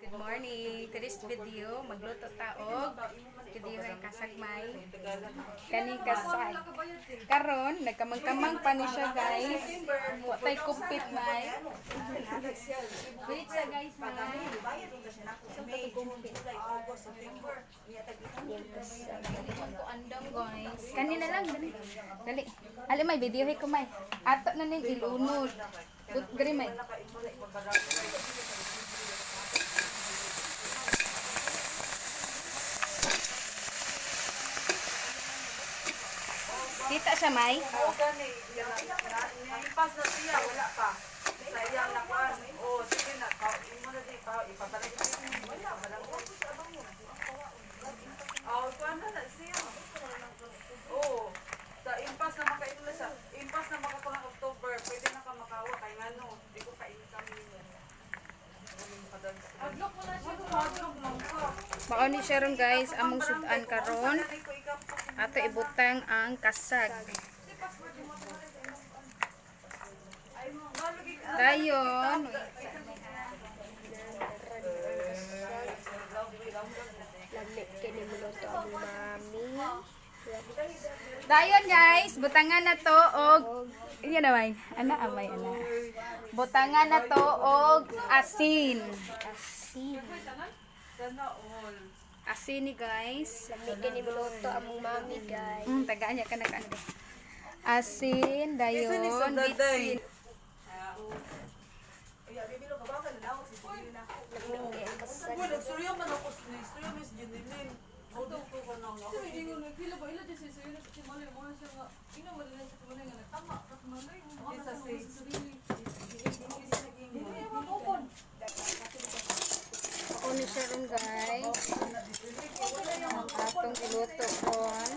Good morning. Today's video, magluto ta og video ay kasagmay. Kaning kasag. Karon, nagkamang-kamang pa ni siya, guys. Wa tay kumpit, may. Wait sa guys, may. Ko andam, guys. Kanina lang dali. Dali. Ali may video ko may. Ato na ning ilunod. But diri may. Kita siya, may. Oo, gani. Pas na siya, wala pa. Sa iyang nakuan. Oo, sige na. Imo na di pa ipabalik. Wala, wala. Oo, kuan na na siya. Oo. Sa impas na makaino na siya. Impas na makakuha ng October, pwede na ka makawa kay ngano. Di ko ka-income nimo. Adlok mo na siya. Adlok lang ka. Mao ni siya ron, guys, among sudan karon. Ato ibutang ang kasag. Dayon. Lami kini muluto ang mami. Dayon, guys, butangan na to og iya na may. Ana amay ana. Butangan na to og asin. Asin. Sana all. Asin ni, guys. Lami kini muluto ang mami, guys. Tagaan niya ka na kaano. Asin, dayon, bitsin. Lami kay ang kasag. Uy, nagsurya man ako. Nagsurya Miss Jeneline. Ako ko ka nang ako. Isa six. Mao ni siya ron, guys. Ang atong iluto kon.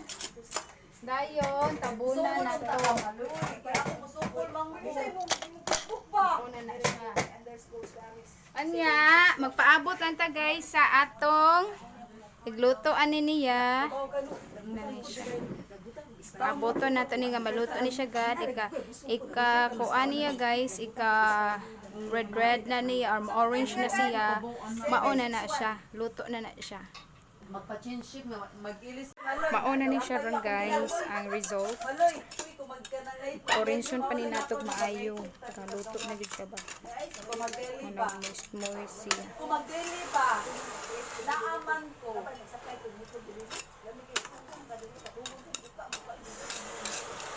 Dayon, tabunan na to. Kaya ako musukol mang ko. Tabunan na siya. Anya, magpaabot lang ta, guys, sa atong igluto ani niya. Na ni siya. Paabot na to ni nga maluto ni siya gad ika ika kuan niya, guys, ika red red na niya or orange na siya, mauna na siya, luto na na siya. Magpa-change mag-ilis. Mauna ni siya ron, guys, ang result. Maloy, uy, kumagkanalay. Orange yun pa ni natog maayo. Taka luto na gid siya ba. Kumagdeli Ano pa. moist moist siya. Kumagdeli pa. Naaman ko.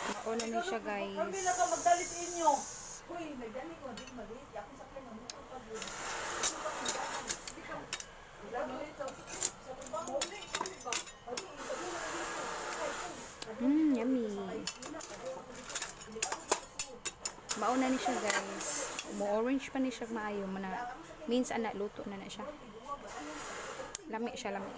Mauna ni siya, guys. Kami na ka magdalit inyo. Yummy. Mauna ni siya, guys. Mo orange pa ni siya maayo mana means ana luto na na siya. Lami siya, lami.